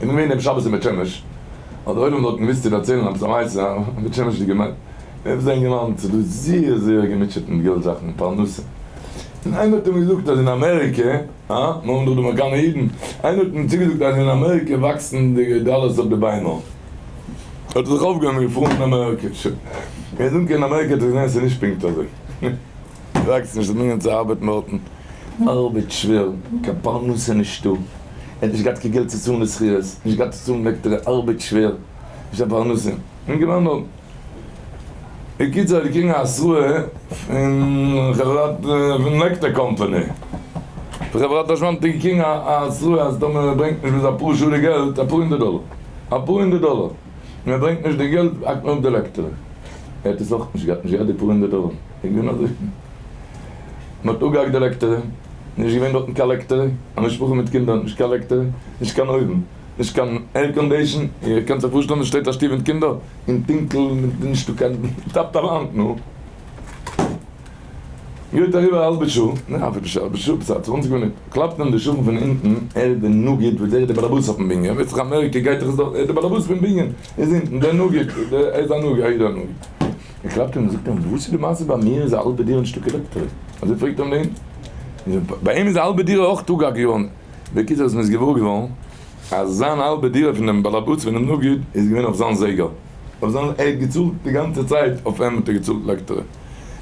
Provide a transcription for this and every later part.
איך בין געווען דעם שבת אין בית שמש, האט דער עולם דארטן געוואוסט צו דערציילן עפעס א מעשה, א בית שמש'דיגע מעשה, עפעס א אינגערמאן האט זיך דא זייער זייער געמוטשעט מיט געלט זאכן און פרנסה, און איינער האט אים געזאגט אז אין אמעריקע, הא? מיר האבן דאך די אמעריקאנער אידן, איינער האט אים צוגעזאגט אז אין אמעריקע וואקסן די דאלערס אויף די ביימער, האט ער זיך אויפגעהויבן און געפארן אין אמעריקע, שוין, ער איז אנגעקומען אין אמעריקע האט ער געזען עס איז נישט פונקט אזוי. וואקסט נישט, האט אנגעהויבן צו ארבעטן דארטן, ארבעט שווער, קיין פרנסה נישטא, ער האט נישט געהאט קיין געלט צו צאלן די שכירות, נישט געהאט צו צאלן לעקטער, ארבעט שווער, נישט קיין פרנסה, און געוואנדן. בקיצור ער האט געקריגן א התראה פון חברת פון לעקטער קאמפאני, פון חברת חשמל האט ער געקריגן א התראה אז טאמער ער ברענגט נישט ביז אפאר שעה די געלט, אפאר הונדערט דאלער, אפאר הונדערט דאלער, און ער ברענגט נישט די געלט האקט מען אפ די לעקטער. ער האט עס אויך נישט געהאט, נישט געהאט די פאר הונדערט דאלער, איז געווען אזוי, מען האט אפגעהאקט די לעקטער, נישט געווען דארטן קיין לעקטער, א משפחה מיט קינדער, נישט קיין לעקטער, נישט קיין אויוון, נישט קיין air condition, איר קענט זיך פארשטעלן ווי שטייט א שטוב מיט קינדער, אין טונקל, נישטא קיין, טאפט א וואנט, נו. גייט אריבער א האלבע שעה, ניין אפילו נישט א האלבע שעה, עפעס א צוואנציג מינוט, קלאפט אים די שכן פון אונטן, ער איז דער נגיד וואס דער איז דער באלעבאס אויפן בנין, ווייסט זיך אמעריקע גייט דאך עס דארט, ער איז דער באלעבאס פון בנין, איז אונטן דער נגיד, ער איז א נגיד, א איד א נגיד. ער קלאפט אים און זאגט אים, וואס איז די מעשה ביי מיר איז א האלבע דירה נישטא קיין עלעקטריק? אזוי פרעגט אים דער אונטן, ביי אים איז א האלבע דירה אויך אפגעהאקט געווארן, בקיצור איז מען עס געוואר געווארן אז זיין האלבע דירה פון דעם באלעבאס פונעם נגיד איז געווען אויף זיין זייגער, אויף זיין, ער האט געצאלט די גאנצע צייט אויף אים האט ער געצאלט עלעקטריק.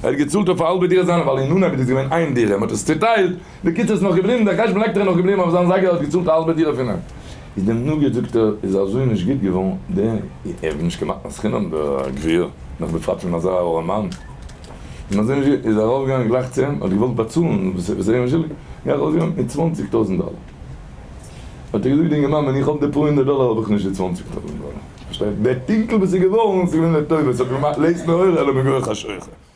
ער האט געצאלט אויף א האלבע דירה זיינע ווייל אין אנהייב איז דאס געווען איין דירה מען האט עס צוטיילט, בקיצור איז נאך געבליבן דער חשבון עלעקטער איז נאך געבליבן אויף זיין זייגער ער האט געצאלט א האלבע דירה פון אים איז דעם נגיד זאגט ער איז אזוי נישט גוט געווארן דער ער וויל נישט קיין מתנת חינם דער גביר נאך בפרט פון אזא ארעמאן און אזוי נישט גוט איז ער ארויף געגאנגען גלייך צו אים האט געוואלט באצאלן וואס ער איז אים שולדיג איז ער ארויס געגאנגען מיט צוואנציג טויזענט דאלער האט ער געזאגט די אינגערמאן ווען איך האב די פאר הונדערט דאלער האב איך נישט די צוואנציג טויזענט דאלער פארשטייט דער טונקל וואס איז געווארן איז געווען לטובה ס'האט געמאכט לית מאורא אלא מגורח חשוכא.